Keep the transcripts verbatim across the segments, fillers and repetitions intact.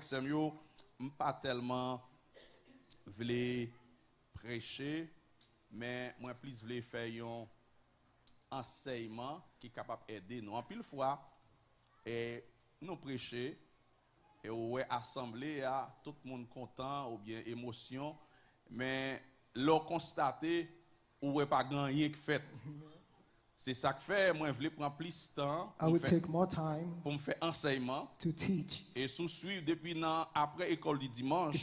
Sè m yo, m pa tèlman vle preche, men mwen plis vle fè yon ansèyman ki kapab ede nou. Anpil fwa, e, nou preche, e ou wè asanble a, tout moun kontan oubyen emosyon, men lè w konstate, ou wè pa gen anyen k fèt. Se sa k fè mwen vle pran plis tan pou m fè, pou m fè ansèyman. E si w swiv depi nan apre ekòl di dimanch,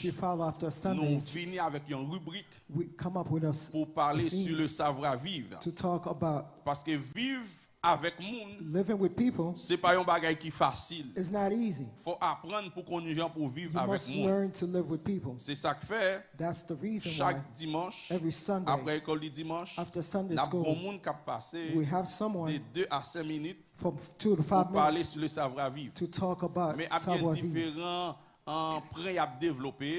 nou vini avèk yon ribrik pou pale sou le savoir vivre. Paske viv avèk moun, se pa yon bagay ki fasil. Fò aprann pou konn jan pou viv avèk moun. Se sa k fè, chak dimanch, apre ekòl di dimanch, n ap gon moun k ap pase de de a senk minit pou pale sou le savoir vivre. Men ap gen diferan an pwen y ap devlope.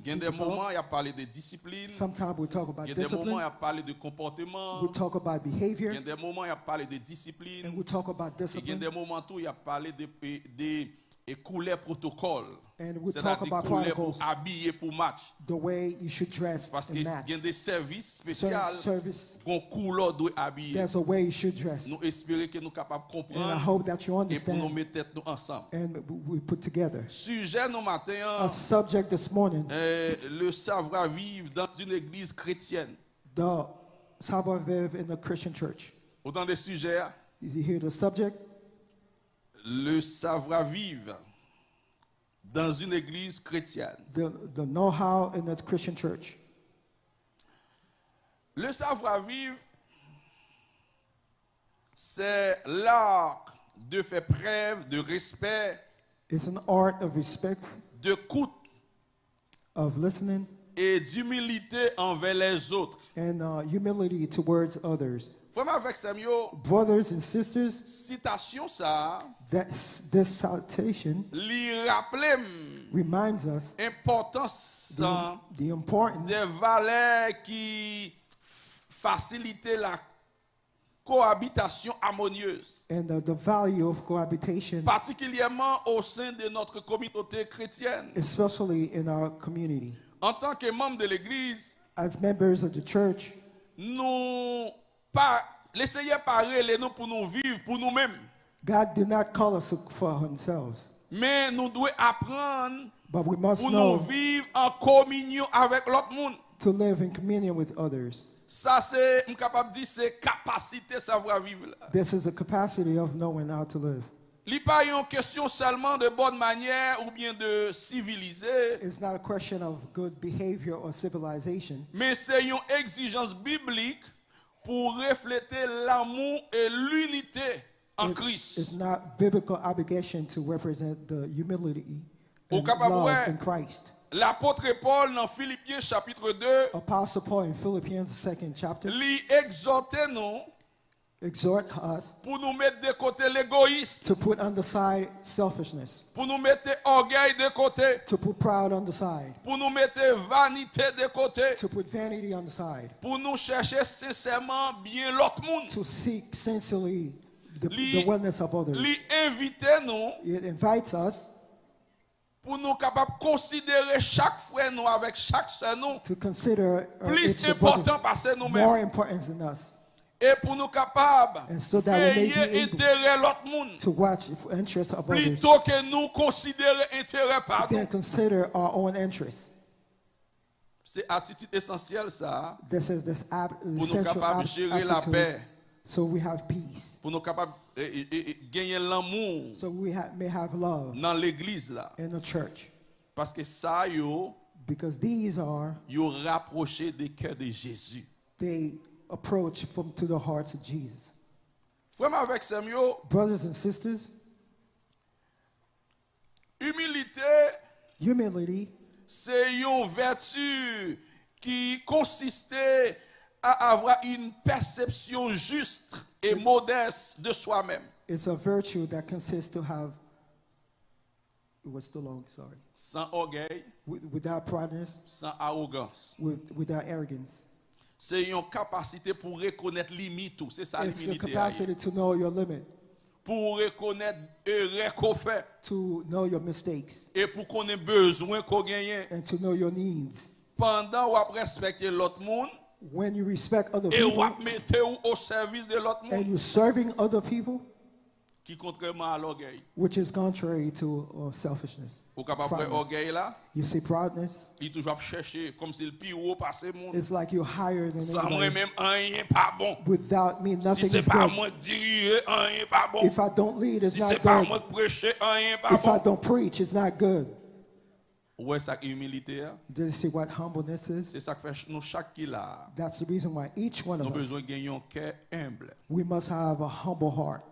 Gen de moman y ap pale de disiplin. Gen de moman y ap pale de konpòteman. Gen de moman y ap pale de disiplin. E gen de moman tou y ap pale de, de, e koulè pwotokòl. Sètadi koulè pou abiye pou match. Paske gen de sèvis espesyal, gon koulè w dwe abiye. Nou espere ke nou kapab konprann e pou nou met tèt nou ansanm. Sijè nou maten an, e, le savoir vivre dans une église chrétienne. Ou tande sijè a? Le savoir vivre dans une église chrétienne. Le savoir vivre, c'est l'art de faire preuve de respect, d'écoute et d'humilité envers les autres. Frè m avèk sè m yo, sitasyon sa a, li raple m enpòtans de valè ki fasilite la cohabitation harmonieuse, particulièrement au sein de notre communauté chrétienne. Antanke manm de legliz, nou pa, Lesenyè pa rele nou pou nou viv pou nou menm. Men nou dwe aprann pou nou viv an kominyon avèk lòt moun. Sa se, m kapab di, se kapasite savwa viv la. Li pa yon kesyon sèlman de bòn manyè oubyen de sivilize. Men se yon egzijans biblik pou reflete lanmou e linite an Kris. Ou kapab wè, lapot Pòl nan Filipyen chapit de, li egzòte nou pou nou met de kote legoyis, pou nou mete ògèy de kote, pou nou mete vanite de kote, pou nou chèche sensèman byen lòt moun. Li envite nou pou nou kapab konsidere chak frè nou avèk chak sè nou plis enpòtan pase nou menm. E pou nou kapab veye enterè lòt moun plito ke nou konsidere enterè pa nou. Se atitid esansyèl sa a pou nou kapab jere lapè, pou nou kapab, e, e, e, e, genyen lanmou nan legliz la. Paske sa yo, yo rapwoche de kè de Jezi. Frè m avèk sè m yo, imilite se yon vèti ki konsiste à avoir une perception juste et modeste de soi-même. It's a virtue that consists to have, it was too long, sorry. San ògèy, without proudness, san awogans. Without arrogance. Se yon kapasite pou rekonèt limit ou, se sa limilite a ye. It's a capacity to know your limit. Pou w rekonèt erè ke w fè. To know your mistakes E pou w konnen bezwen ke w genyen. And to know your needs. Pandan w ap respekte lòt moun When you respect other e w people ap mete w o sèvis de lòt and moun, you're serving other people, ki kontrèman a lògèy. Which is contrary to uh, selfishness. Ou kapab wè Proudness. Ògèy la, You see, proudness, li toujou ap chèche kòmsi l pi wo pase moun. It's like you're higher than San mwen anybody. Menm, anyen pa bon. Without me, Si nothing se is pa good. Mwen k dirije, anyen pa bon. If I don't lead, it's Si se not pa good. Mwen k preche, anyen pa If I bon. Don't preach, it's not good. Ou wè sa k imilite a? Do you see what humbleness is? Se sa k fè ch- nou chak ki la a, That's the reason why each one nou of us, bezwen gen yon kè enb. We must have a humble heart.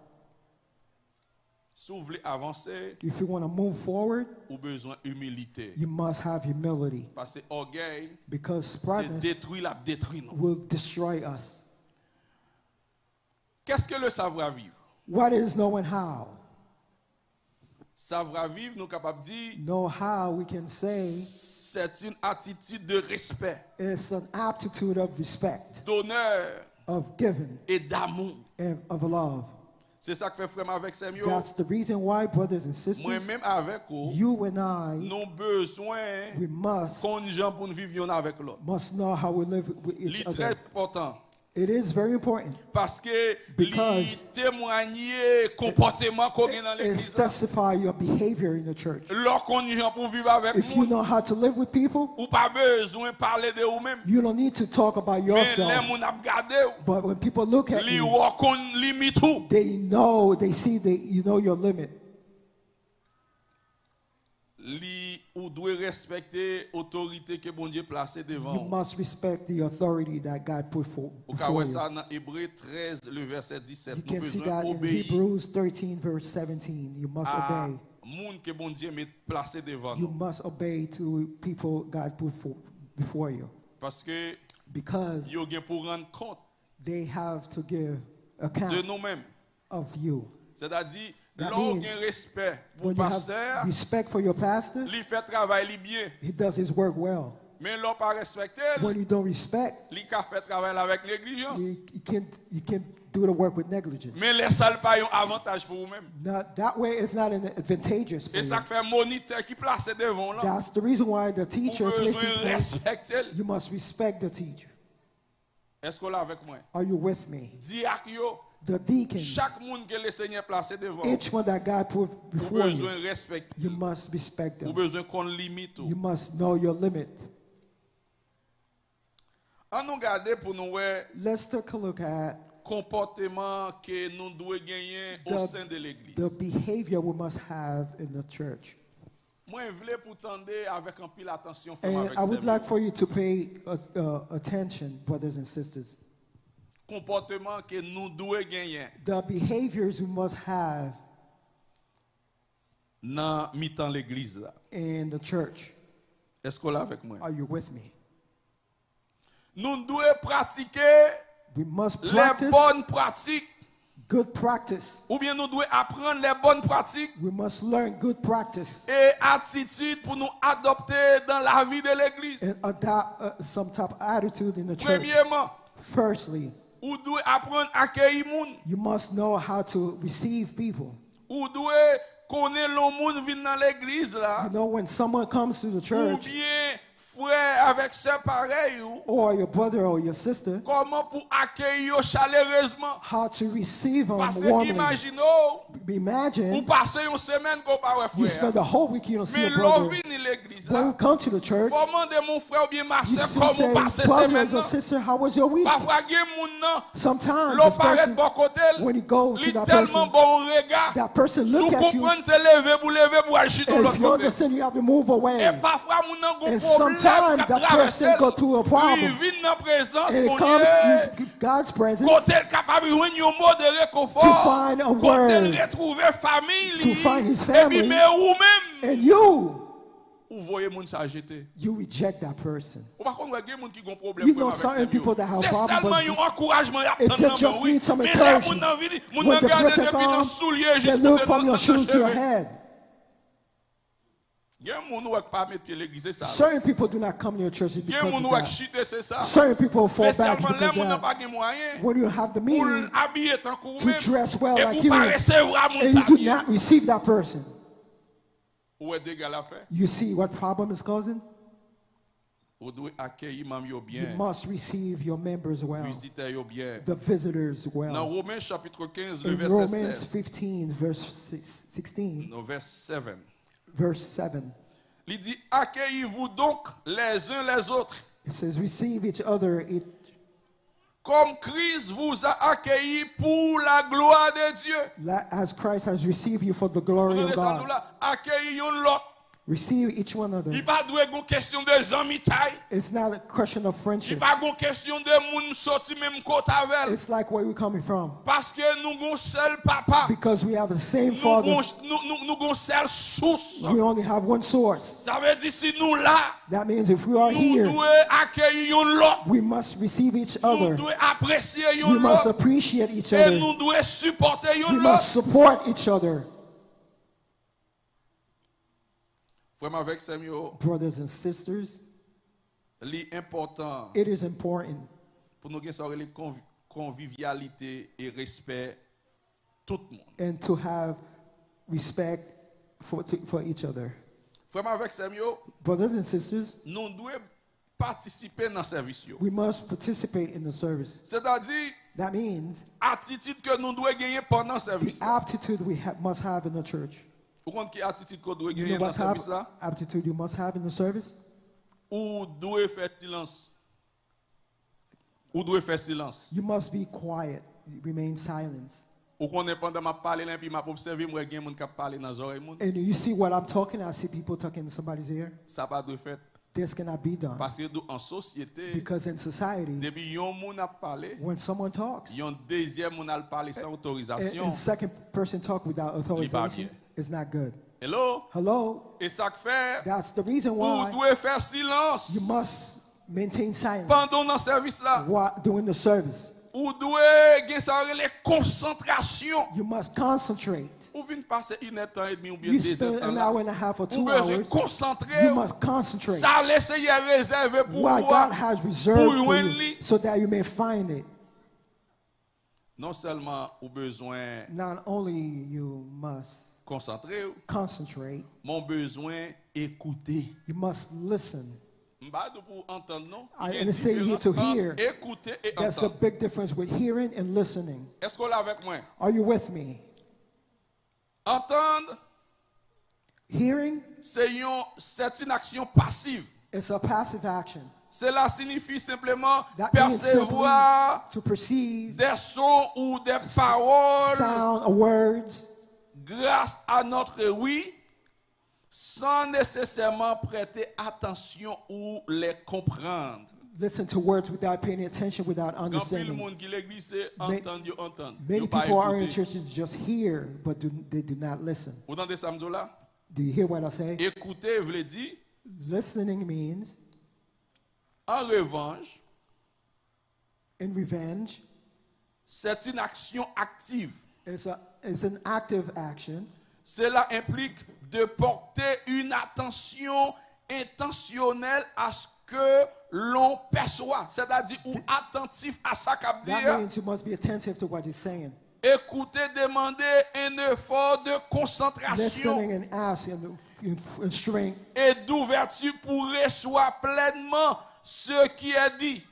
Si w vle avanse, If you want to move forward, ou bezwen imilite. You must have humility. Paske ògèy, Because se proudness detwi l ap detwi nou. Will destroy us. Qu'est-ce que le savoir-vivre? What is knowing how? Savoir-vivre, nou kapab di, Know how, we can say, c'est une attitude de respect, it's an aptitude of respect, d'honneur of giving, et d'amour. And of love. Se sa k fè, frè m avèk sè m yo, That's the reason why, brothers and mwen sisters, menm avèk ou, you and I nou bezwen we must konn jan pou n viv youn avèk lòt. Must know how we live with each Li trè other. Enpòtan. It is very important Paske li Because temwanye konpòteman ke w gen nan it's legliz la. Testify your behavior in the church. Lè w konn jan pou w viv avèk If you moun, know how to live with people, ou pa bezwen pale de ou menm. You don't need to talk about Men lè yourself. Moun ap gade w, But when people look at li you, wè w konn limit ou. They know, they see, they, you know your limit. Li, ou dwe respekte otorite ke Bondye plase devan You w. Must respect the authority that God put for, Ou ka before wè sa you. Nan Ebre trèz, le vèsè disèt. You Nou can see bezwen that in obeyi. Hebrews thirteen, verse seventeen. You must A obey. Moun ke Bondye met plase devan You nou. Must obey to people God put for, before you. Paske Because yo gen pou rann kont they have to give de account nou menm. Of you. Sètadi, That lè w means gen respè pou When you have pastè a, respect for your pastor, Li fè travay li byen. He does his work well. Men lè w pa respekte l, When you don't respect, Li ka fè travay la avèk neglijans. You, you can you can do the work with negligence. Men lè sa l pa yon avantaj pou ou menm. Not that way, it's not an advantageous for E you. Sa k fè monitè ki plase devan w lan, That's the reason why the ou teacher placed bezwen in place. Respekte l. You must respect the teacher. Èske w la avèk mwen? Are you with me? Dyak yo, The deacons, chak moun ke Lesenyè plase devan w, each one that God put ou before you, bezwen respekte you l. Must respect Ou them. Bezwen konn limit ou. You must know your limit. An nou gade pou nou wè Let's take a look at konpòteman ke nou dwe genyen o The- sen de legliz. The behavior we must have in the church. Mwen vle pou tande avèk anpil atansyon, frè m And avèk I sè would m like yo. For you to pay uh, uh, attention, brothers and sisters. Konpòteman ke nou dwe genyen The behaviors we must have nan mitan legliz la. In the church. Èske w la avèk mwen? Are you with me? Nou dwe pratike We must lè practice bòn pratik good practice. Oubyen nou dwe aprann lè bòn pratik We must learn good practice e atitid pou nou adopte dan lavi de legliz. And adopt uh, some type of attitude in the church. Premyèman, Firstly, ou dwe aprann akeyi moun. You must know how to receive people. Ou dwe konnen lè yon moun vin nan legliz la. You know, when someone comes to the church, Oubyen frè avèk sè parèy ou. Or your brother or your sister, Kòman pou akeyi yo chalerezman. How to receive them Paske warmly. Imajine w, ou Imagine pase yon semèn ke w pa wè you frè spend a. a whole week you don't see Men a lè w brother. Vini legliz When la, you come to the church, fò w mande yon frè oubyen ma You sè still kòman w say, pase brothers semèn or nan. Sister, how was your week? Pafwa gen moun nan, Sometimes lè w this parèt person, bò kote l, when you go to li that tèlman person, ba w yon rega, that person si w look at you, konprann se leve pou leve pou al chita yon if lòt you kote. Understand, you have to move away. E pafwa moun nan gon And pwoblèm sometimes k ap that travèse person go through a l, li problem. Vin nan prezans And it comes Bondye. To God's presence Kote l kapab jwenn yon mo de rekonfò. To find a Kote l word retwouve fanmi to li. Find his Epi family. Men ou menm, And you, ou voye moun sa jete. You reject that person. Ou pa konn wè gen moun ki gon pwoblèm You frè know m avèk sè certain m yo. People that have Se problems. Sèlman yon ankourajman y ap It tann nan just men w wi. Needs some Men lè moun encouragement. Nan vini, moun When nan the gade person depi nan comes, soulye They jis look kote from your nan shoes to your cheve. Head. Gen moun ou wè k pa met pye legliz, se sa. Certain people do not come to your church because of that. Gen moun ou wè k chite, se sa. Certain people fall back because of that. Espesyalman lè moun nan pa gen mwayen pou l abiye tankou ou menm, epi ou pa resevwa moun sa byen. When you have the means to dress well like you, and you do not receive that person. Ou wè dega l ap fè? You see what problem is causing? Ou dwe akeyi manm yo byen. You must receive your members well. Vizitè yo byen. The visitors well. Nan Women chapit kenz, le vèsè sèz. In Romans fifteen, verse sixteen. Non, verse seven. Verse seven. Li di, accueillez-vous donc les uns les autres. It says, receive each other, it Comme Christ vous a accueillis pour la gloire de Dieu. La-, as Christ has received you for the glory of God. Ou tande sa m di w la? Akeyi youn lòt. Receive each one another. Li pa dwe gon kesyon de zanmitay. It's not a question of friendship. Li pa gon kesyon de moun m soti menm kote avè l. It's like where we coming from. Paske nou gon sèl papa. Because we have the same father. Nou gon, nou, nou, nou gon sèl sous. We only have one source. Sa vle di si nou la, That means if we are here, nou dwe akeyi youn lòt. We must receive each other. Nou dwe apresye youn lòt. We must appreciate each other. E nou dwe sipòte youn lòt. We must support each other. Frè m avèk sè m yo, brothers and sisters, li enpòtan, it is important, pou nou gen sa yo rele konvi-, konvivyalite e respè tout moun. And to have respect for, to, for each other. Frè m avèk sè m yo, brothers and sisters, nou dwe patisipe nan sèvis yo. We must participate in the service. Sètadi, that means, atitid ke nou dwe genyen pandan sèvis la. The aptitude we ha-, must have in the church. Ou konn ki atitid ke w dwe genyen nan sèvis la? You know what type of aptitude you must have in the service? Ou dwe fè silans. Ou dwe fè silans. You must be quiet, remain silent. Ou konnen pandan m ap pale la, epi m ap obsève, m wè gen moun k ap pale nan zòrèy moun. And you see what I'm talking, I see people talking in somebody's ear. Sa pa dwe fèt. This cannot be done. Paske tou an sosyete, because in society, depi yon moun ap pale, when someone talks, yon dezyèm moun al pale san otorizasyon, and second person talk without authorization, li pa byen. Is not good. Hello? Hello? E sa k fè, that's the reason why, ou dwe fè silans, you must maintain silence, pandan w nan sèvis la. While doing the service. Ou dwe gen sa yo rele konsantrasyon. You must concentrate. Ou vin pase inèdtan edmi oubyen dezèdtan la. You spend an hour and a half or two hours. Ou bezwen konsantre w. You must concentrate. Sa Lesenyè rezève pou ou a, pou w jwenn li. What God has reserved for you, so that you may find it. Non sèlman ou bezwen, not only you must, konsantre w, concentrate, men w bezwen ekoute. You must listen. M pa di w pou w antann non. I didn't say here to hear. Gen diferans ant ekoute e antann. There's a big difference with hearing and listening. Èske w la avèk mwen? Are you with me? Antann, hearing, se yon, c'est une action passive. It's a passive action. Sela siyifi senpleman pèsevwa de son ou de pawòl, that means simply to perceive sound or words, grâce à notre ouïe, sans nécessairement prêter attention ou les comprendre. Listen to words without paying attention, without understanding. Gen anpil moun ki legliz se antann yo antann. Yo pa ekoute. Many people are in churches just hear, but do, they do not listen. Ou tande sa m di w la? Do you hear what I say? Ekoute vle di, listening means, en revanche, in revenge, c'est une action active. It's a, it's an active action. Cela implique de porter une attention intentionnelle à ce que l'on perçoit. Sètadi ou atantif a sa k ap di a. That means you must be attentive to what he's saying. Écouter demande un effort de concentration. Listening and ask and, and, and strength. Et d'ouverture pour recevoir pleinement ce qui est dit.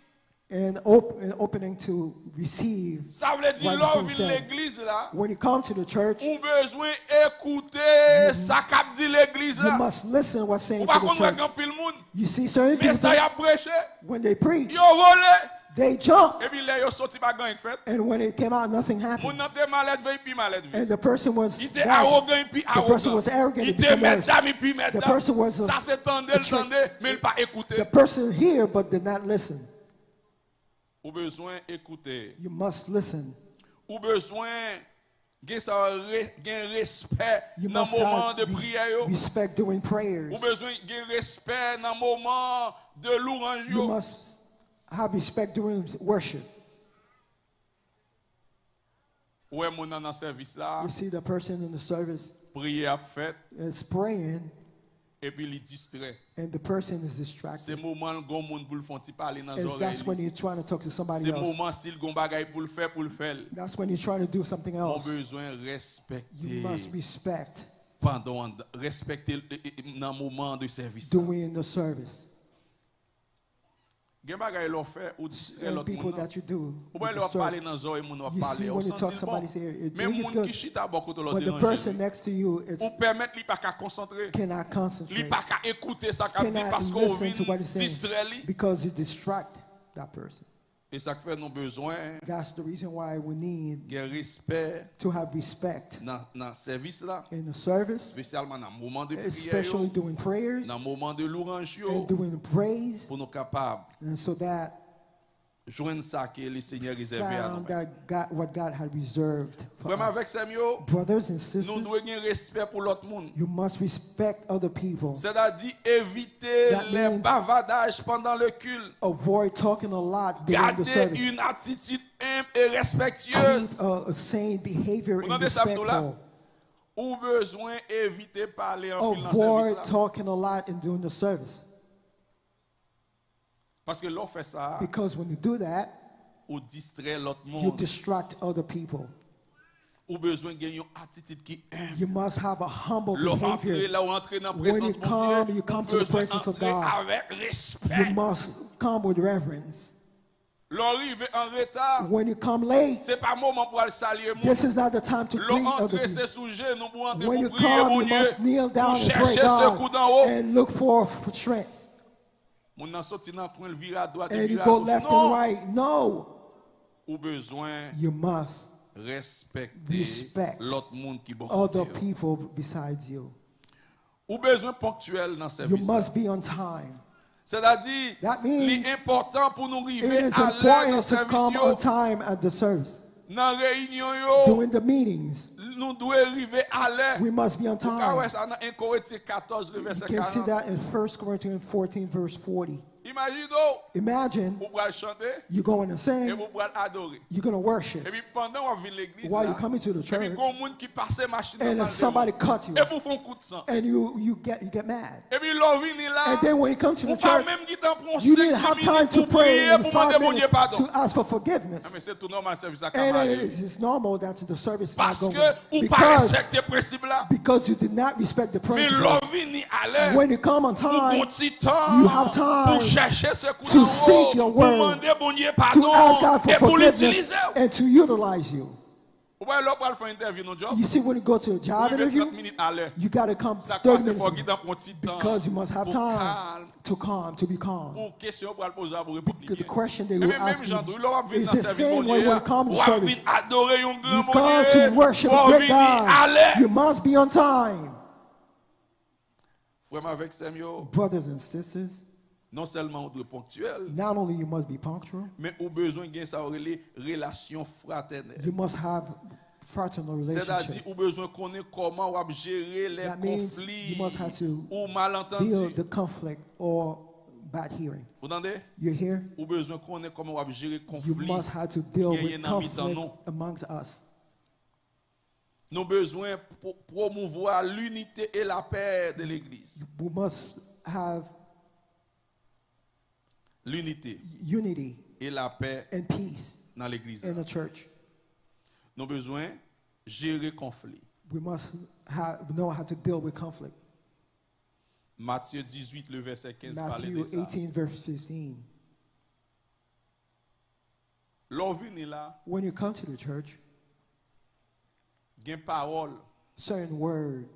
And op-, and opening to receive what is being said. Sa vle di, lè w vin legliz la, when you come to the church, ou bezwen ekoute sa k ap di legliz la. You must listen what's saying to the church. Ou pa konn wè gen anpil moun, you see certain people, mesaj y ap preche, when they preach, yo vole. They jump. Epi lè yo soti, pa gen anyen k fèt. And when they came out, nothing happened. Moun nan te malèdve, li pi malèdve. And the person was bad. Li te awogan, li pi awogan. The person was arrogant, he became worse. Li te mètdam, li pi mètdam. The person was a trick. Sa se tande l tande, men l pa ekoute. The person hear but did not listen. Ou bezwen ekoute. You must listen. Ou bezwen gen sa re-, gen respè nan moman de priyè yo. You must have res-, respect during prayers. Ou bezwen gen respè nan moman de louwanj yo. You must have respect during worship. Ou wè moun nan nan sèvis la. You see the person in the service. Priyè ap fèt. Is praying. Epi li distrè. And the person is Se distracted. Moman l gon moun pou l fè yon ti pale nan zòrèy That's when li. you're trying to talk to somebody Se else. Moman si l gon bagay pou l fè, pou l fè l. That's when you're trying to do something Mwen else. Bezwen You respekte must respect pandan w an- respekte l, e, e, nan moman de sèvis la. Doing the service. Gen bagay lè w fè, ou distrè And lòt people moun nan. that you do, Ou wè you lè w ap pale distract. Nan zòrèy moun w ap You pale, see, ou when you santi talk, l somebody bon. Say, you Men think it's moun ki good. Chita bò kote lòt But li the nan person jezi. Next to you, it's, Ou pèmèt li pa ka konsantre. Li Concentrate. Pa ka ekoute sa k ap di Cannot paske ou listen vin to what he's saying distrè li. Because you distract that person. E sa k fè nou bezwen That's the reason why we need gen respè to have respect nan, nan sèvis la, in the service, espesyalman nan moman de priyè yo, especially doing prayers nan moman de louranj yo, and doing praise, pou nou kapab and so that jwenn sa ke le Senyè rezève a nou found menm. That God, what God had reserved for Frè m us. Avèk sè m yo, Brothers and nou sisters, dwe gen respè pou lòt moun. You must respect other people. Sètadi evite That lè means bavadaj pandan le culte. Avoid talking a lot during the Gade service. Yon atitid enb e respektyez. Keep a, a sane behavior Ou and tande sa m di w la? Respectful. Ou bezwen evite pale anpil nan Avoid sèvis la. Talking a lot and doing the service. Paske lè w fè sa, Because when you do that, ou distrè lòt you moun. Distract other people. Ou bezwen gen yon atitid ki enb. You must have a humble Lè w antre, behavior. Lè w antre nan When you presans come, Bondye, you come ou to the bezwen presence of antre God. Avèk respè. You must come with reverence. Lè w rive an reta, When you come late, se pa moman pou al salye moun. This is not the time to Lè greet w other antre, people. Se sou jenou pou w antre When pou you priye come, you Bondye, must kneel pou Down and chèche pray God sekou nan wo. And look for, for strength. Moun nan soti nan kwen, l vire adwat, And li you vire go agoch. Left and Non! Right. No. Ou bezwen You must respekte Respect lòt moun ki bò Other kote w. People besides you. Ou bezwen ponktyèl nan You sèvis la. Must be on time. Sètadi, That means li enpòtan pou nou rive it is alè nan important to sèvis come yo, on time at the service. Nan reyinyon yo, During the meetings, nou dwe rive alè. We must be on time. Ou ka wè sa nan en Korentyen katòz, le vèsè karant. You can see that in First Corinthians fourteen, verse forty. Imajine w, Imagine ou pral chante, you going to sing, epi ou pral adore. You're going to worship. Epi pandan w ap vin legliz While la, you're coming to the church, epi gon moun ki pase machin nan and mal if somebody devan, cut you, epi ou fè yon kout san. And you, you, get, you get mad. Epi lè w vini la, And then when it comes to the ou pa church, menm gentan pran yon You senk didn't have di time minit to pou pray priye, in pou mande five Bondye minutes padon. To ask for forgiveness. Ah, men se tou nòmal sèvis la ka And mare. It is normal that the service is not going. Paske ou pa respekte prensip la. Because you did not respect the principle. Men lè w vini alè, When you come on time, ou gon ti tan pou chèche sekou nan wo, pou mande Bondye padon, e pou l itilize w. And to utilize you. Ou wè lè w pral fè entèvyou nan djòb, You see, when you go to a job ou rive interview, trant minit alè. You gotta come Sa k pase thirty fò minutes ki tan pran ti tan because you must have pou time kalm. To calm, to be calm. Pou kesyon yo pral poze a pou reponn li The byen. question they will ask you is the same way when it comes to service. You come to worship a great God. You must be on time. Frè m avèk sè m yo. Brothers and sisters. Non sèlman ou dwe ponktyèl. Not only you must be punctual. Men ou bezwen gen sa yo rele relasyon fratènèl. You must have fraternal relationship. Sètadi ou bezwen konnen kòman w ap jere lè konfli ou malantann. Deal the conflict or bad hearing. Ou tande? You hear? Ou bezwen konnen kòman w ap jere konfli You must have to deal with conflict amongst us. Nou bezwen pwomouvwa linite e lapè de legliz. We must have linite, unity, e lapè and peace nan legliz in la. The church. Nou bezwen jere konfli. We must have, know how to deal with conflict. Matye dizuit, le vèsè kenz pale de sa. Matthew eighteen, verse fifteen. Lè w vini la, When you come to the church, gen pawòl. Certain word.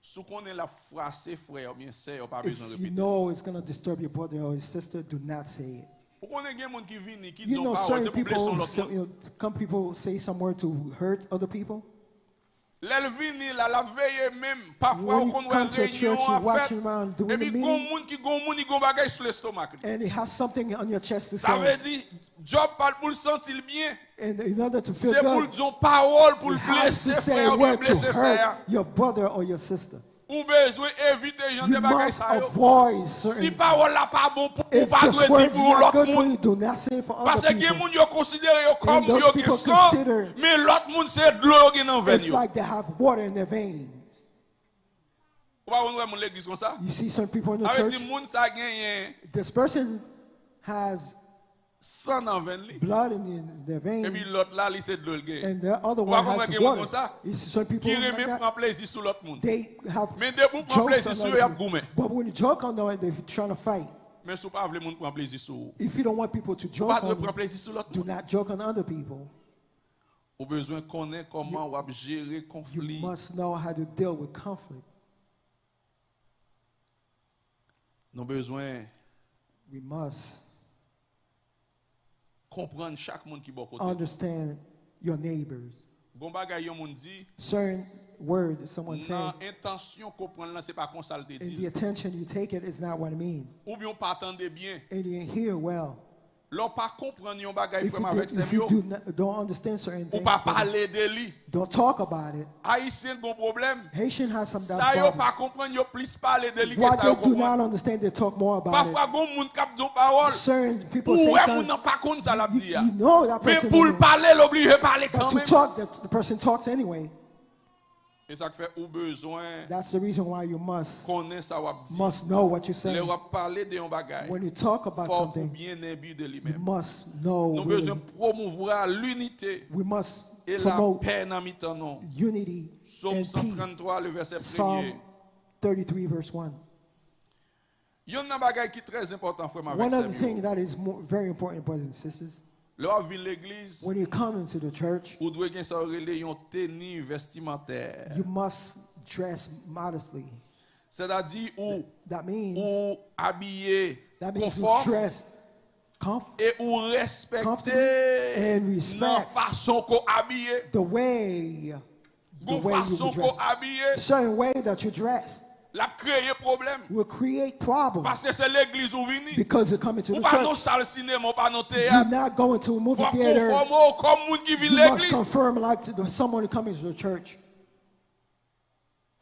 Si w konnen l ap fwase frè oubyen sè, ou pa bezwen repete. If you know it's gonna disturb your brother or your sister, do not say it. Ou konnen gen moun ki vini, ki di yon pawòl, se pou blese yon lòt moun. You know, some people say some word to hurt other people. Lè l vini la, l ap veye menm. Pafwa ou konn wè reyinyon an fèt, epi gon moun ki gon moun, li gon bagay sou lestomak li. And he has something on your chest to say. Sa vle di, djòb pa l pou l santi l byen. And in order to feel good, se pou l di yon pawòl pou l blese frè oubyen blese sè a. Your brother or your sister. Ou bezwen evite jan de bagay sa yo. Si pawòl la pa bon pou ou, pa dwe di pou yon lòt moun. Paske gen moun yo konsidere yo kòm yo gen san, men lòt moun se dlo yo gen nan venn yo. It's like they have water in their veins. Ou pa konn wè moun legliz konsa? You see some people in the Sa vle di church, moun sa genyen this person has san nan venn li. Blood in, in their vein, Epi lòt la, li se dlo l gen. And the other Ou pa one konn wè has gen moun water. Konsa? You see some people Ki like renmen that, pran plezi sou lòt moun. They have Men depi w pran jokes plezi on sou yo, other y ap people. Goumen. But when you joke on them, they're trying to fight. Men si w pa vle moun pran plezi sou ou, If you don't want people to ou pa joke dwe on pran you, plezi sou lòt do moun. Not joke on other people. Ou bezwen konnen kòman w ap jere You konfli. Must know how to deal with conflict. Nou bezwen We must konprann chak moun ki bò kote. Understand your neighbors. Gon bagay yon moun di, Certain word someone say, nan entansyon konprann lan, se pa konsa l te and di the l. Attention you take it is not what I mean. Oubyen w pa tande byen. And you didn't hear well. Lè w pa konprann yon bagay, If frè m you, avèk do, sè if m you yo, do not, don't understand certain ou things, pa then pale de li. Don't talk about it. Ayisyen gon pwoblèm. Haitian has some Sa yo problem. Pa konprann, yo plis pale de li ke What sa yo they do not konprann. Understand, they talk more about Pafwa it. Gon moun k ap di yon pawòl, Certain people ou say wè something. Moun nan pa konn sa l ap You, di a. You know that Men person. Pou l Anyway. Pale, l oblije pale But to kanmenm. Talk, that the person talks anyway. E sa k fè ou bezwen That's the reason why you must konnen sa w ap di. Must know what you say. Lè w ap pale de yon bagay, When you talk about fòk ou something, byen enbi de li You menm. Must know. Nou bezwen pwomouvwa linite We must e promote lapè nan mitan nou. Unity Sòm and peace. San trann twa, le vèsè Psalm premye. Thirty-three, verse one. Yonn nan bagay ki trè enpòtan, frè m avèk One sè of the m things yo, that is more, very important, brothers and sisters, lè w ap vin legliz, when you come into the church, ou dwe gen sa yo rele yon teni vèstimantè. You must dress modestly. Sètadi ou, that means, ou abiye that means you konfòm dress comf- e ou respekte comfortably and nan respect fason ke w abiye. The way, the Gon way you fason would ke w dress. Abiye. Certain way that you dress L ap kreye pwoblèm. Will create problems. Paske se legliz ou vini. Because you're coming to the church. Ou pa nan Church. Sal sinema, ou pa nan You're teyat. Not going to a movie Fòk theater. Konfòme w kòm moun ki vin You must legliz. Confirm like to the, someone coming to the church.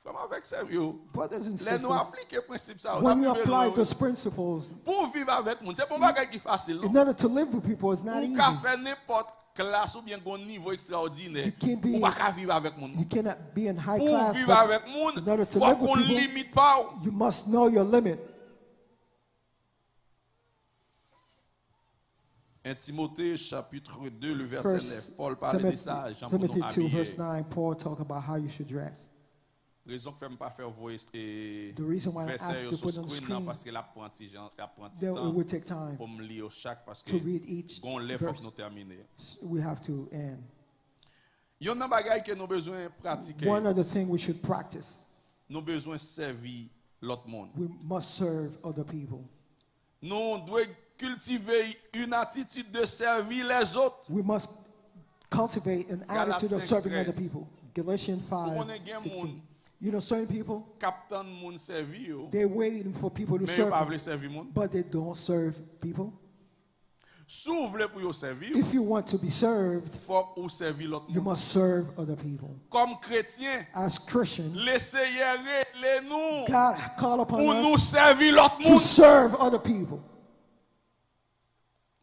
Frè m avèk sè m yo, Brothers and lè nou sisters, Aplike prensip sa yo, When n you ap viv apply lwen, those principles, pou w viv avèk moun, se pa yon bagay ki fasil in non. Order to live with people is not Ou easy. Ka fè nenpòt klas oubyen gon nivo ekstraòdinè. You can be- Ou pa ka viv avèk moun. You cannot be in high Pou w class, viv but avèk moun, in order to fòk live ou with people, limit pa w. You must know your limit. En Timote chapitre deux, le verset First neuf, Pòl pale de Timothy, sa, jan pou Timothy nou two, abiye. Verse nine, Paul talk about how you should dress. Rezon k fè m pa fè voye e The reason why I vèsè ask yo you sou put on the screen nan, screen, paske l ap pran ti jan, l ap pran ti Then it tan would take time pou m li yo chak, paske to read each gon lè fòk verse. Nou tèmine. S- We have to end. Yon nan bagay ke nou bezwen pratike, One of the things we should practice, nou bezwen sèvi lòt moun. We must serve other people. Nou dwe kiltive yon atitid de sèvi lèzòt. We must cultivate an Galat attitude of senk serving other trèz. People. Galatians Ou konnen five gen sixteen. Moun You know, certain people, K ap tann moun sèvi yo, They're waiting for people to Men yo serve pa them, Vle sèvi moun. But they don't serve people. Si w vle pou yo sèvi w, If you want to be served, Fòk ou sèvi lòt You moun. Must serve other people. Kòm kretyen, As Christian, Lesenyè rele nou God call upon pou nou us sèvi lòt To moun. Serve other people.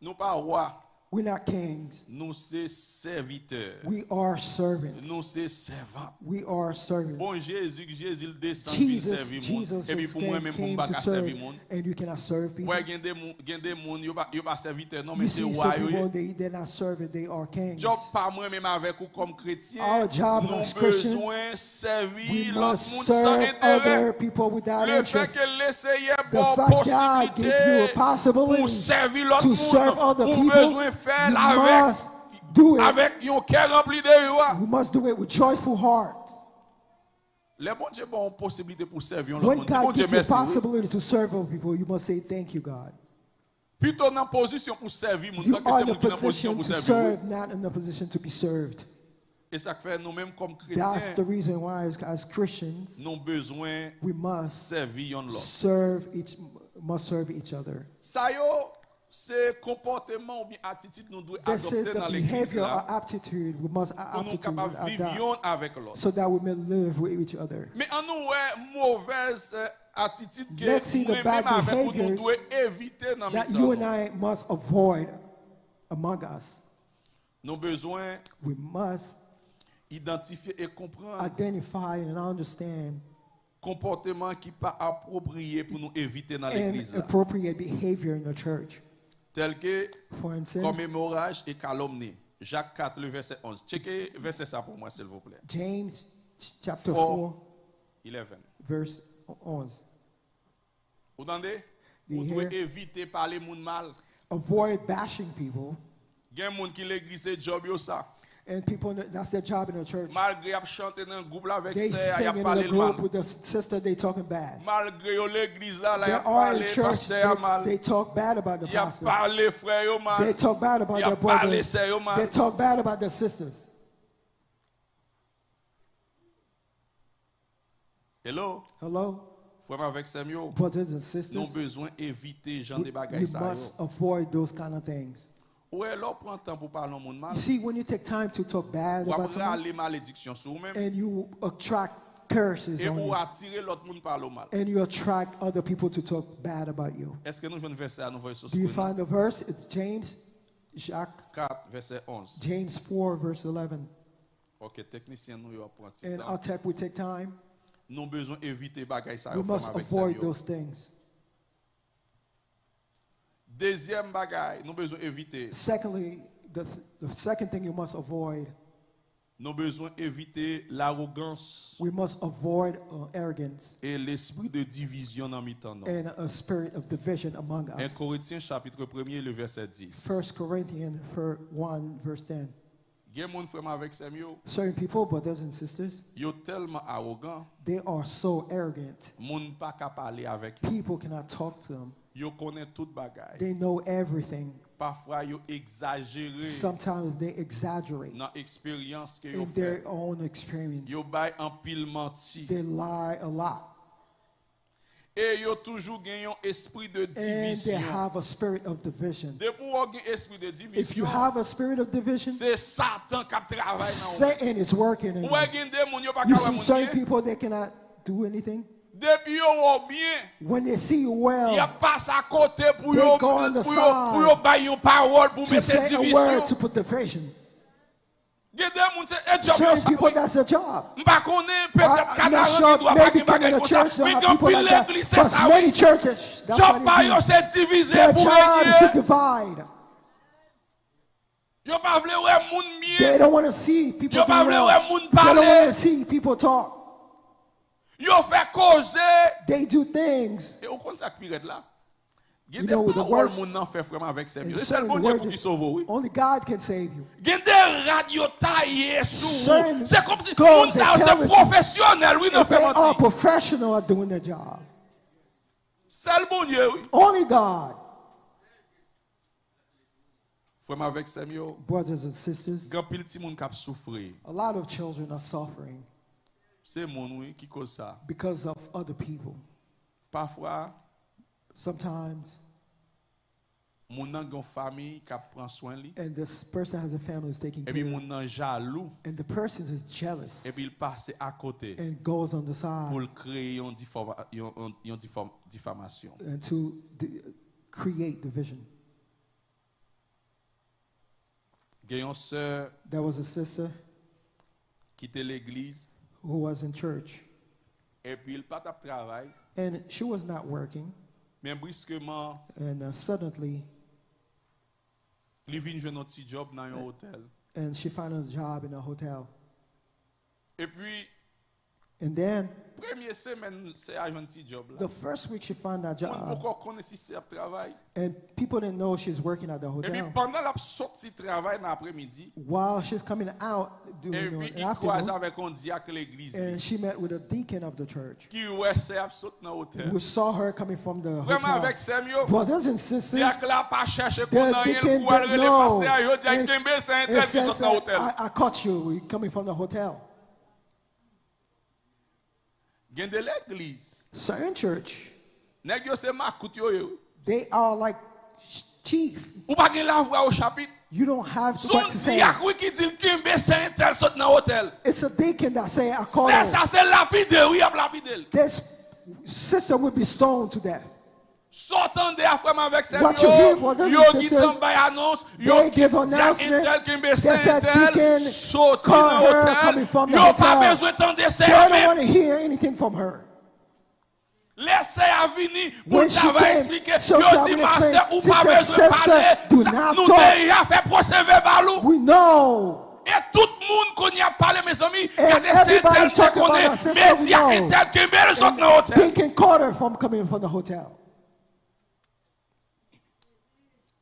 Nou pa wa. We're not kings. Nou se sèvitè. We are servants. Nou se sèvant. We are servants. Bon, Jezi, Jezi l desann vin Jesus, sèvi moun. Jesus Epi pou mwen came, menm pou m came pa to ka serve, sèvi moun. And you cannot serve people. Wè, gen de moun, gen de moun, yo pa, yo pa sèvitè non, You men se see wa some yo ye. People, they, they're not servants, they are kings. Djòb pa mwen menm avèk ou kòm kretyen, Our jobs nou as Christian, bezwen sèvi We lòt must moun san serve enterè. Other people without Le fè interest. Ke Lesenyè The ba w fact God gave you a posiblite pou possibility sèvi lòt to serve moun, other ou people, bezwen fè You l avèk, must do it. Avèk yon kè ranpli de jwa. You must do it with joyful heart. Lè Bondye ba w posiblite pou sèvi yon lòt When moun, di God Bondye gives you a mèsi. Wi. Possibility to serve other people, you must say thank you, God. Pito nan pozisyon pou sèvi moun, You tanke are se in a moun ki nan pozisyon position pou to sèvi. Serve, not in a position to be served. E sa k fè nou menm kòm That's the kretyen, Reason why, as, as Christians, Nou bezwen we must sèvi yonn lòt. Serve each, must serve each other. Sa yo se konpòteman oubyen atitid nou dwe adopte nan legliz la. This is the behavior or aptitude we must Pou nou kapab viv yonn avèk lòt. So that we may live with each other. Men ann nou wè movèz eh, atitid ke mwen menm avèk ou nou dwe evite nan mitan nou. That you and I must avoid among us. Nou bezwen We must idantifye e konprann identify and understand Konpòteman ki pa apwopriye pou nou evite nan legliz la. Inappropriate behavior in the church. Tèlke For instance, kòmemoraj e kalomni. Jak kat, le vèsè onz. Tcheke vèsè sa pou mwen, silvouplè. James ch- chapter four, four, eleven. Verse eleven. Ou tande? Do you Ou dwe hear? Evite pale moun mal. Avoid bashing people. Gen moun ki legliz se djòb yo sa. And people, that's their job in the church. Malgre y ap chante nan gwoup la avèk They sè a, y ap singing in pale the l group mal. With the s- sister, they talking bad. Malgre yo legliz la, la y They ap are in pale church, pastè a they, mal. They talk bad about the Y ap pastor. Pale frè yo mal. They talk bad about Y their ap pale brothers. Sè yo mal. They talk bad about their sisters. Hello? Hello? Frè m avèk sè m yo, Brothers and sisters, nou bezwen evite jan we, de bagay we sa yo. Must avoid those kind of things. Ou wè, lè w pran tan pou pale yon moun mal, You see, when you take time to talk bad w ap about someone, rale malediksyon sou ou menm. And you attract curses Epi on w you. Atire lòt moun pale w mal. And you attract other people to talk bad about you. Èske nou jwenn vèsè a nou voye sou Do you screen nan? Find the verse? It's James, Jacques, Kat, vèsè onz. James four, verse eleven. Ok, teknisyen nou yo ap pran ti And tan. Our tech will take time. Nou bezwen evite bagay sa We yo, frè m must avèk sè m avoid yo. Those things. Dezyèm bagay nou bezwen evite. Secondly, the, th- the second thing you must avoid, Nou bezwen evite lawogans we must avoid uh, arrogance e lespri de divizyon nan mitan nou. And a spirit of division among us. En Korentyen chapit premye, le vèsè dis. First Corinthians fir- one, verse ten. Gen moun, frè m avèk sè m yo, Certain people, brothers and sisters, yo tèlman awogan, they are so arrogant. Moun pa ka pale avèk yo. People cannot talk to them. Yo konnen tout bagay. They know everything. Pafwa yo egzajere Sometimes they exaggerate nan eksperyans ke yo in their fè. Own experience. Yo bay anpil manti. They lie a lot. E yo toujou gen yon espri de divizyon. And they have a spirit of division. Depi w gen espri de divizyon, if you have a spirit of division, se Satan k ap travay nan ou. Satan is working in you. Ou wè gen de moun yo pa ka wè moun byen. You see certain people, they cannot do anything. Depi yo wè w byen, when they see you well, y ap pase akote pou yo, they go on the side pou yo, pou yo bay yon pawòl pou mete divizyon. To say a word to put division. Gen de moun se e djòb yo. Certain sa, people, that's a job. M pa konnen, petèt kadaran gen dwa pa gen bagay konsa, men gen anpil legliz se sa wi. Djòb pa yo se divize pou renye. Yo pa vle wè moun byen. They don't want to see people do well. Yo pa vle wè moun pale. They don't want to see people talk. Yo fè koze. They do things. E ou konn sa k pi rèd la? Gen de pawòl moun nan fè, frè m avèk sè m yo. Se sèl Bondye pou ki sove w wi. Only God can save you. Gen de rad yo taye sou ou. Se kòmsi moun sa yo se pwofesyonèl wi nan fè manti. If they are professional at doing their job. Sèl Bondye wi. Only God. Frè m avèk sè m yo, brothers and sisters, gen anpil timoun k ap soufri. A lot of children are suffering. Se moun wi ki koz sa. Because of other people. Pafwa, sometimes, moun nan gen yon fanmi k ap pran swen li. And this person has a family is taking care of. Epi moun nan jalou. And the person is jealous. Epi l pase akote. And goes on the side. Pou l kreye yon difòma-, yon, yon, yon difòm-, difamasyon. And to di- create division. Gen yon sè There was a sister ki te legliz who was in church, epi l pa t ap travay, and she was not working, men briskeman and uh, suddenly li vin jwenn yon ti djòb nan yon otèl. And she found a job in a hotel. Epi And then, premye semèn sè a jwenn ti djòb la, the first week she found that job, moun poko konnen si sè ap travay. And people didn't know she's working at the hotel. Epi pandan l ap soti travay nan apremidi, while she's coming out during the afternoon, epi li kwaze avèk yon dyak legliz li, and she met with a deacon of the church, ki wè sè ap sot nan otèl. We saw her coming from the hotel. Frè m avèk sè m yo, brothers and sisters, dyak la pa chèche konn anyen, l kouri al rele pastè a, yo di, "Kenbe sè entèl ki sot nan otèl." I, I caught you coming from the hotel. Gen de legliz. Certain church, nèg yo se makout yo ye wi. They are like ch- chief. Ou pa gen lavwa o chapit. You don't have what to say. Se yon dyak wi ki di l kenbe sè entèl sot nan otèl. It's a deacon that say, "I call her." Sè sa se lapide wi, y ap lapide l. This sister will be stoned to death. Sa w tande a, frè m avèk sè m yo, what you hear, brothers and sisters, yo gentan bay anons, yo di dyak entèl kenbe sè entèl soti nan otèl. Yo pa bezwen tande sè yo menm. They don't want to hear anything from her. Vini pou l ta va eksplike. Yo di, "Pastè, ou pa bezwen pale. Sa, nou deja fè pwosè vèbal ou." E tout moun kounye a ap pale, mezanmi. Gade, se entèl te konnen medya entèl kenbe l sot nan otèl.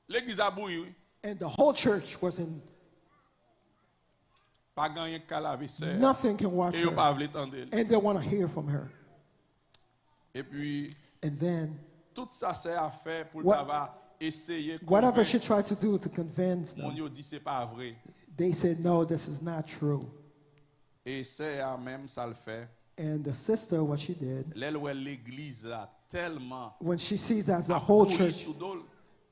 Legliz a bouyi, wi. And the whole church was in. Pa gen anyen k ka lave sè a. Nothing can wash her. E yo pa vle tande l. And they want to hear from her. Epi, and then, tout sa sè a fè pou l ta va eseye konvenk moun, yo di se pa vre. They said, "No, this is not true." E sè a menm, sa l fè, and the sister, what she did, lè l wè legliz la tèlman, when she sees that the whole church,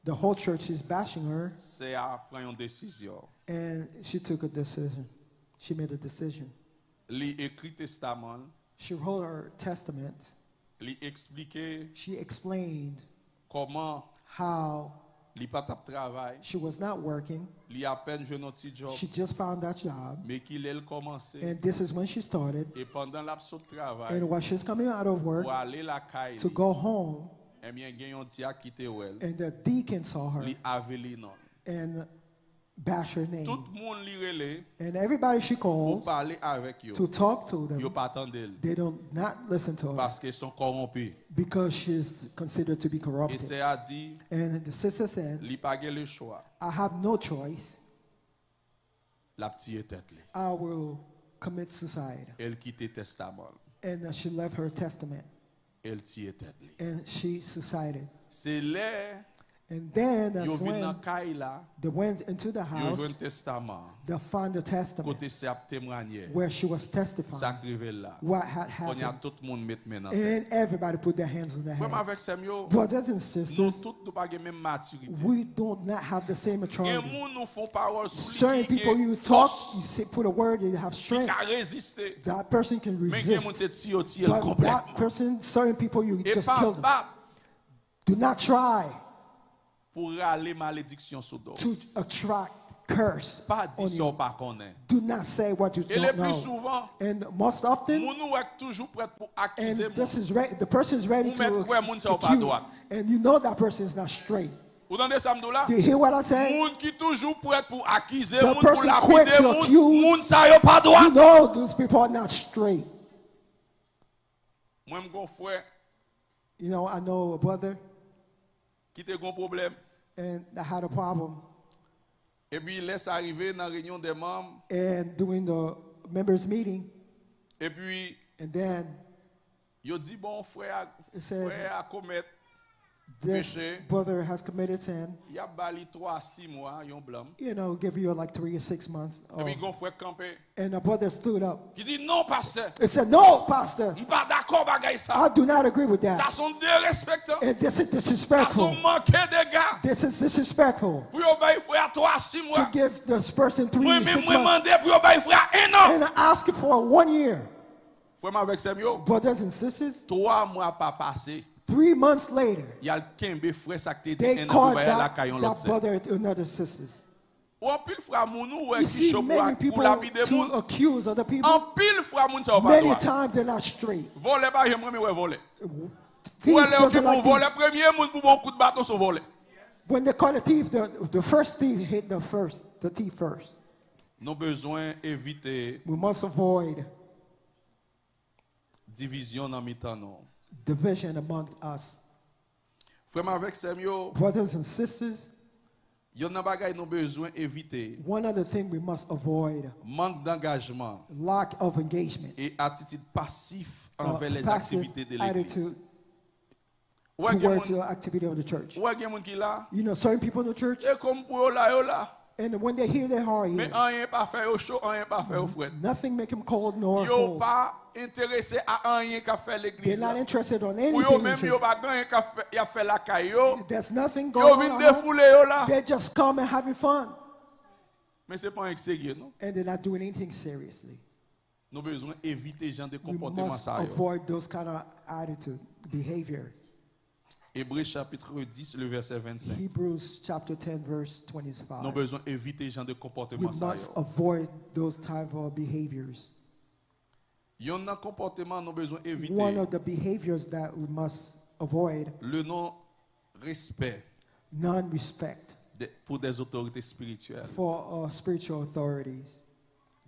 the whole church is bashing her, sè a pran yon desizyon. And she took a decision. She made a decision. Li ekri testaman l. She wrote her testament. Li eksplike, she explained, kòman, how, li pa t ap travay. She was not working. Li apèn jwenn yon ti djòb. She just found that job. Men ki lè l kòmanse. And this is when she started. E pandan l ap sot travay, and while she's coming out of work, pou ale lakay li, to go home, ebyen, gen yon dyak ki te wè l. And the deacon saw her. Li avili non l. And bash her name. Tout moun li rele, and everybody she calls, pou pale avèk yo, to talk to them, yo pa tande l. They don't not listen to her. Paske se yon kòwonpi. Because she's considered to be corrupted. E sè a di, and the sister said, li pa gen lechwa. I have no choice. L ap tiye tèt li. I will commit suicide. E l kite testaman l. And uh, she left her testament. E l tiye tèt li. And she suicided. Se lè, and then, yo vin nan kay la, they went into the house, yo jwenn testaman, they found the testament, kote sè ap temwanye, where she was testifying, sa k rive l la. What had happened. Kounye a, tout moun met men nan tèt. And everybody put their hands on their heads. Frè m avèk sè m yo, brothers and sisters, nou tout nou pa gen menm matirite. We do not have the same maturity. Gen moun ou fè yon pawòl sou li, certain people, you talk, you say, put a word, you have strength, ki ka reziste. That person can resist. Men gen moun se tiye yo tiye l konplètman. But that person, certain people, you just kill them. Do not try pou rale malediksyon sou do w. To attract curse on you. Pa di sa w pa konnen. Do not say what you don't know. E le pli souvan, and most often, moun ou wè k toujou prèt pou akize moun, this is re-, the person is ready to accuse, ou mèt wè moun sa yo pa dwat. And you know that person is not straight. Ou tande sa m di w la? Do you hear what I say? Moun ki toujou prèt pou akize moun, pou lapide moun, moun sa yo pa dwat. You know those people are not straight. Mwen, m gon frè, you know, I know a brother, ki te gon pwoblèm. And I had a problem. Epi lè sa rive nan reyinyon dè manm, and during the members meeting, epi, and then, yo di, bon, frè a, frè a komèt peche. This brother has committed sin. Y ap ba li twa a sis mwa, yon blanm. You know, give you like three or six months. Epi gon frè k kanpe. And a brother stood up. Ki di, "Non, pastè." He said, "No, pastor. M pa dakò bagay sa. I do not agree with that. Sa se yon derespektan. And this is disrespectful. Sa se yon manke dega. This is disrespectful." Pou yo bay frè a twa a sis mwa. To give this person three to six months. Mwen menm, mwen mande pou yo bay frè a en an. And I ask for one year. Frè m avèk sè m yo, brothers and sisters, twa mwa pa pase, three months later, y al kenbe frè sa k te di en an pou bay lakay yon lòt sè. They caught that, that brother and other sisters. Ou anpil fwa moun ou wè ki cho pou ak, pou lapide moun. You see many people to accuse other people. Anpil fwa moun sa yo pa dwat. Many times they're not straight. Vòlè pa janm renmen wè vòlè. Thief doesn't like thief. Ou wè lè yo kenbe yon vòlè, premye moun pou ba w kout baton se yon vòlè. When they caught a thief, the, the first thief hit the first, the thief first. Nou bezwen evite. We must avoid divizyon nan mitan nou. Division among us. Frè m avèk sè m yo, brothers and sisters, yonn nan bagay nou bezwen evite, one of the things we must avoid, mank dangajman, lack of engagement, e atitid pasif, uh, anvè lèzaktivite de legliz. Passive attitude towards the activity of the church. Ou wè gen moun ki la, you know, certain people in the church, e kòm pou yo la, yo la. And when they hear they are here, men anyen pa fè yo cho, anyen pa fè yo frèt. Nothing make them cold nor cold. Yo pa enterese a anyen k ap fè legliz la. They're not interested on anything in church. Pou yo menm, yo pa gen anyen k ap fè, y ap fè lakay yo. There's nothing going on at home. Yo vin defoule yo la. They just come and having fun. Men se pa anyen k serye, non. And they're not doing anything seriously. Nou bezwen evite jan de konpòteman sa yo. We must avoid those kind of attitude, behavior. Ebre chapit dis, le vèsè vennsenk. Hebrews chapter ten, verse twenty-five. Nou bezwen evite jan de konpòteman sa yo. We must avoid those type of behaviors. Yonn nan konpòteman nou bezwen evite, one of the behaviors that we must avoid le non-respect non-respect de- pour des autorités spirituelles. For uh, spiritual authorities.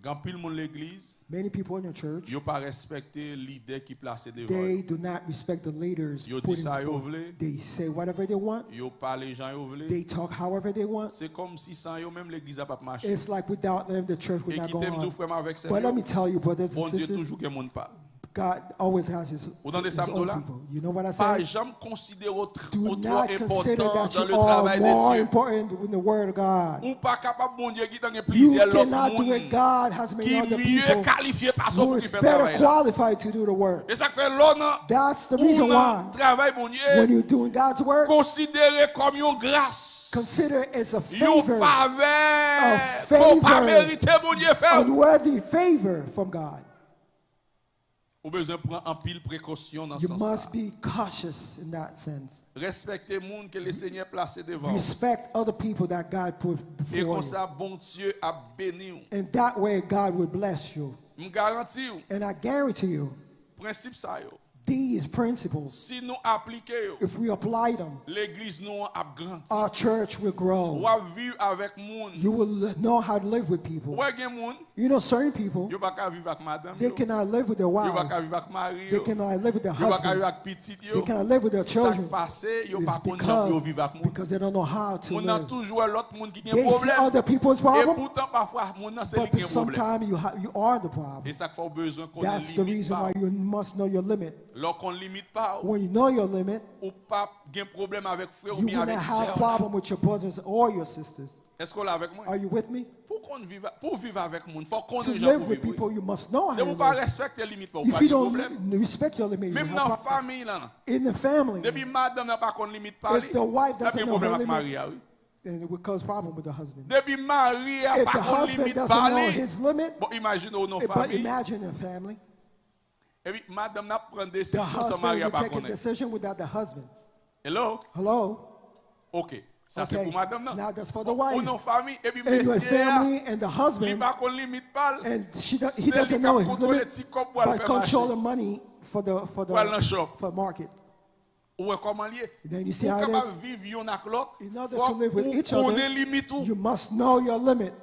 Gen anpil moun legliz, Many people in the church, yo pa respekte lidè ki plase devan they yo. Do not respect the leaders. Yo Put di in sa yo forth. Vle, They say whatever they want. Yo pale jan yo vle. They talk however they want. Se kòm si san yo menm legliz la p ap mache. It's like without them, the church would E not go kite m di w on. Frè m avèk sè But let m me yo, tell you, brothers and Bondye sisters, toujou gen moun pa l. God always has his, Ou tande his sa m di w own la? People. You know what I Pa say? Janm konsidere w tr- Do ou twò not consider enpòtan that dans you le are travail more de Dieu. Important in the word of God. Ou pa kapab, Bondye gentan gen You plizyè lòt Cannot do moun it. God has many Ki other miye People kalifye pase who pou is ki fè better travay la. Qualified to do the work. E sa k fè lè w nan That's the ou reason nan why travay when Bondye, you're doing God's work, Konsidere kòm yon gras, Consider it as a yon favor, favè a ke w pa favor, merite Bondye fè w. Unworthy favor from God. Ou bezwen pran anpil prekosyon nan You sans must sa. Be cautious in that sense. Respekte moun ke Lesenyè plase devan w. Respect other people that God put E before you. Konsa, Bondye ap beni w. And that way, God will bless you. M garanti w, And I guarantee you, prensip sa yo, these principles, si nou aplike yo, if we apply them, legliz nou an ap grandi. Our church will W grow. Ap viv avèk moun. You will know how to live with people. Ou wè gen moun, You know, certain people, yo pa ka viv ak madanm they yo. Cannot live with their Yo pa wives. Ka viv ak mari They yo. Cannot live with their Yo pa ka viv husbands. Ak pitit yo. They cannot live with their children. Sa k pase, yo It's pa konn jan pou yo because, viv ak moun. Because they don't know how to Moun nan live. Toujou wè lòt moun ki gen They see pwoblèm. Other people's E problem, poutan, pafwa, moun nan se li But ki gen pwoblèm. Sometimes you, ha- you are the problem. E sa k fè w bezwen konnen That's the limit reason pa why w. You must know your limit. Lè w konn limit pa w, When you know your limit, ou p ap gen pwoblèm avèk frè You oubyen will not avèk have sè w. Problem with your brothers or your sisters. Èske w la avèk mwen? Are you with me? Pou w konn viv, pou w viv avèk moun, fò w To konnen jan live pou w with viv. People, you must know how Depi to w pa live. Respekte limit pa w, ou If pa you gen pwoblèm. Don't respect your limit, you Menm have nan problem. Fanmi lan, In the family, depi madanm nan pa konn limit pa li, If the wife l ap doesn't gen know her pwoblèm ak limit, mari a, wi. Then it would cause problem with the husband. Depi mari a If pa the konn husband limit doesn't pa know li, his limit, bon, imajine w nan but fanmi, imagine a family. Epi madanm nan ap pran The desizyon san husband mari a will pa take a konnen. Decision without the husband. Hello? Hello? Ok. Sa se Okay. Pou madanm nan. Now that's for the Ou wife. nan fanmi, epi And your mesye a, family and the li husband, pa konn limit pa l, and she, do- he se li doesn't k know ap his kontwole limit, ti kòb pou al but fè control the mache, money for the for pou al nan the shop. For market. Ou wè kòman l ye? Then you see Pou w how it kapab is. Viv youn ak lòt, In order to fòk live with ou each other, konnen limit ou. You must know your limit.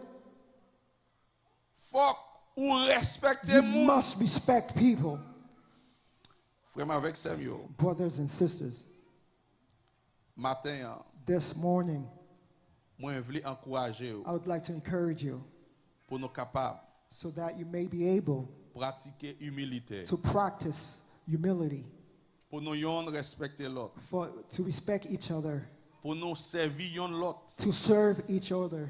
Fòk ou respekte You moun. Must respect people. Frè m avèk sè m yo, Brothers and sisters, maten an, this morning, mwen vle ankouraje w I would like to encourage you pou nou kapab so that you may be able pratike imilite, to practice humility, pou nou yonn respekte lòt, for to respect each other, pou nou sèvi yonn lòt, to serve each other,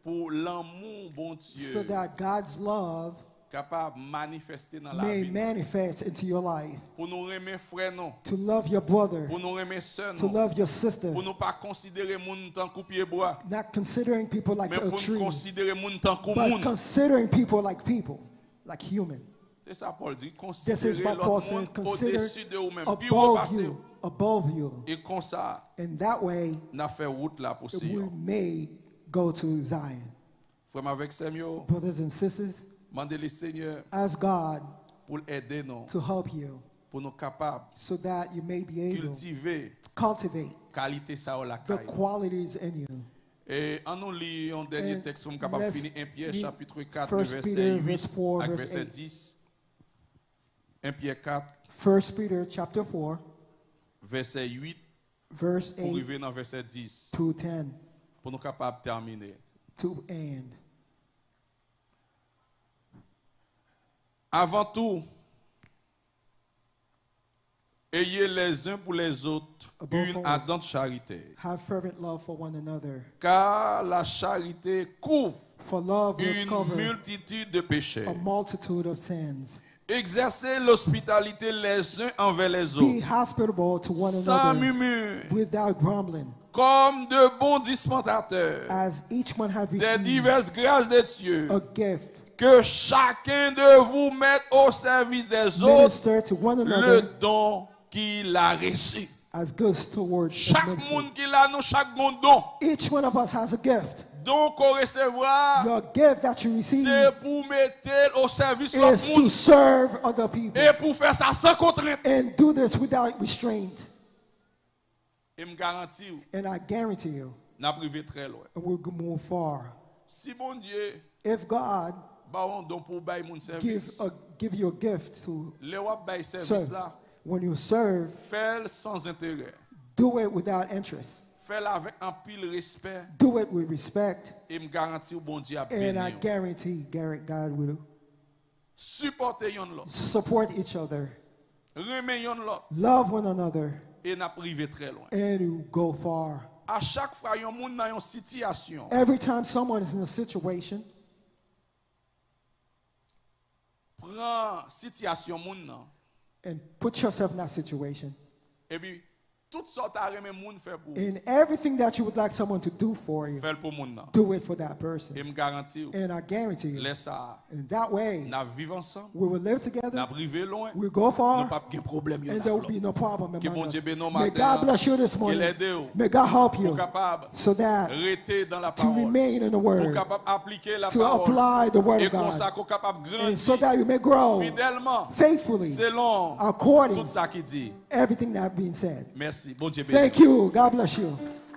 pou lanmou Bondye so that God's love kapab manifeste nan may lavi nou, manifest into your life, pou nou renmen frè nou, to love your brother, pou nou renmen sè to nou, love your sister, pou nou pa konsidere moun tankou pyebwa, not considering people like men a pou tree, nou konsidere moun tankou but moun. Considering people like people, like human. Se sa Pòl di, This is konsidere what Paul lòt moun says, consider odesi de ou menm, pi wo above pase you, w. Above you. E konsa, In that way, n ap fè wout la pou we Seyè. May go to Zion. Frè m avèk sè m yo, Brothers and sisters, mande Lesenyè Ask God pou l ede nou, to help you pou nou kapab so that you may be able kiltive to cultivate kalite sa yo the lakay. Qualities in you. E an nou li yon dènye tèks pou m kapab fini, en Pyè chapit kat, First vèsè Peter uit verse four, ak verse vèsè eight. Dis. En Pyè kat, First Peter chapter four, vèsè uit verse pou eight rive nan vèsè dis, to ten, pou nou kapab tèmine. To end. Avant tout, ayez les uns pour les autres Above une all, ardente charité, Have fervent love for one another. Car la charité couvre For love will une cover multitude de péchés. A multitude of sins. Exercez l'hospitalité les uns envers les Be autres, hospitable to one sans another murmure, without grumbling, comme de bons dispensateurs as each one have des received diverses grâces de Dieu. A gift. Que chacun de vous mette au service des autres Minister to one le another don qu'il a reçu. As good stewards. Chak moun ki la, nou chak gon don. Each one of us has a gift. Don ke w resevwa, Your gift that you receive se pou mete l o sèvis lòt is to moun. Serve other people. E pou fè sa san kontrent. And do this without restraint. E m garanti w, And I guarantee you, n ap rive trè lwen. and we'll g- move far. Si Bondye If God ba w yon don pou w bay moun give, sèvis, a, give you a gift to lè w ap bay sèvis serve, la, when you serve, fè l san enterè. Do it without interest. Fè l avèk anpil respè. Do it with respect. E m garanti w Bondye ap And I beni w. Guarantee Garrett, God will Sipòte yonn lòt. Support each other. Renmen yonn lòt. Love one another. E n ap rive trè lwen. And you go far. A chak fwa yon moun nan yon sitiyasyon, Every time someone is in a situation, pran sitiyasyon moun nan. And put yourself in that situation. Epi, tout sa w ta renmen moun fè pou ou, And everything that you would like someone to do for you, fè l pou moun nan. Do it for that person. E m garanti w, And I guarantee you, lè sa a, in that way, n ap viv ansanm, we will live n together, ap rive lwen, we go nou far, p ap gen pwoblèm youn And ak there will be lòt. No problem Ke among Bondye us. Beni w May maten God an. Bless you this Ke l morning. Ede w May God help pou w you kapab So that rete nan la to pawòl, remain in the pou w Word, kapab aplike la To pawòl, apply the Word e of God, konsa ke w kapab And grandi so that you may grow fidèlman Faithfully selon according tout sa ki di. Everything that being said. Mèsi. Bondye beni. Thank you. God bless you.